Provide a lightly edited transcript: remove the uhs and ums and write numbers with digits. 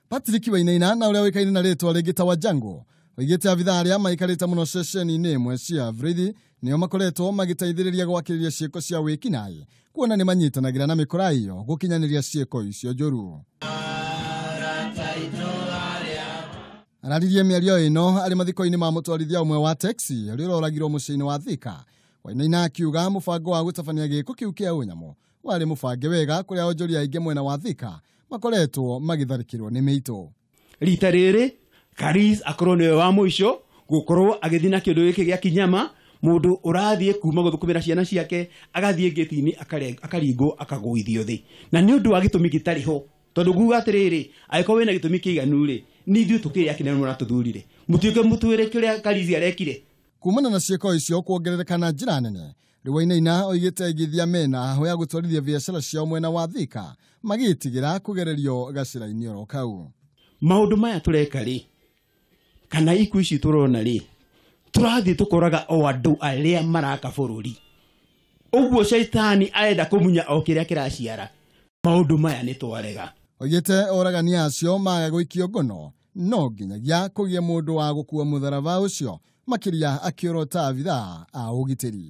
Patrick Wainaina na ũrĩa ũĩkaine na rĩtwa rĩngĩ ta Wajango oigĩte abithaa arĩa maikarĩte mũno ceceni-inĩ ĩmwe cia borithi nĩo makoretwo magĩteithĩrĩria gwakĩrĩria ciĩko cia wĩkinaĩ kuona nĩ manyitanagĩra na mĩkora ĩyo gũkinyanĩria ciĩko icio njũru. Araririe mĩario ĩno arĩ mathiko-inĩ ma mũtwarithia ũmwe wa taxi ũrĩa ũroragirwo mũciĩ-inĩ wa Thika. Wainaina akiuga mũbango wa gũtabania gĩko kĩu kĩa ũnyamũ warĩ mũbange wega kũrĩa onjoria aingĩ mwena wa Thika makoretwo magĩtharĩkĩrwo nĩ mĩitũ. Rita rĩrĩ Karis akorwo nĩwe wa mũico gũkorwo agĩthiĩ na kĩndũ gĩkĩ gĩa kinyama, mũndũ ũrathiĩ kuma gũthũkũmĩra ciana ciake agathiĩ ngĩti-inĩ akaringwo akagũithio thĩ, na nĩ ũndũ wa gĩtũmi gĩtarĩ ho, tondũ nguga atĩrĩrĩ, angĩkorwo wĩna gĩtũmi kĩiganu rĩ, nĩ ithuĩ tũkĩrĩ akĩnene mũratũthurire mũtuĩke mũtwĩre kĩrĩa Karisi arekire. Kumana na ciĩko icio kuongerereka na njĩra nene, rĩu Wainaina oigĩte aigithia mena aho ya gũtwarithia biacara ciao mwena wa Thika magĩtigĩra kũgererio gacĩra-inĩ oro kau. Maũndũ maya tũreka rĩ, kana ikuũ ici tũrona rĩ, tũrathiĩ tũkoraga o andũ arĩa maraka bũrũri. Ũguo caitani arenda kũmunya o kĩrĩa kĩraciara. Maũndũ maya nĩ twarega. Oigĩte oragani acio maga gũikio ngono no nginyagia kũgĩe mũndũ wa gũkua mũtharaba ũcio, makĩria akĩorota abithaa a ũgitĩri.